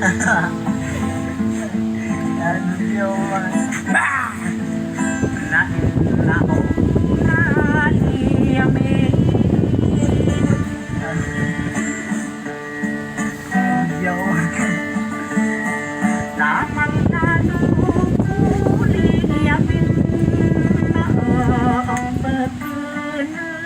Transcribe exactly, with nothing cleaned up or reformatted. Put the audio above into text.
Ano di ako mas- Bah! Na, na, na, di, ami. Di ako mas- Taman na, no, kuli, ami. Na, ang pagkanaga.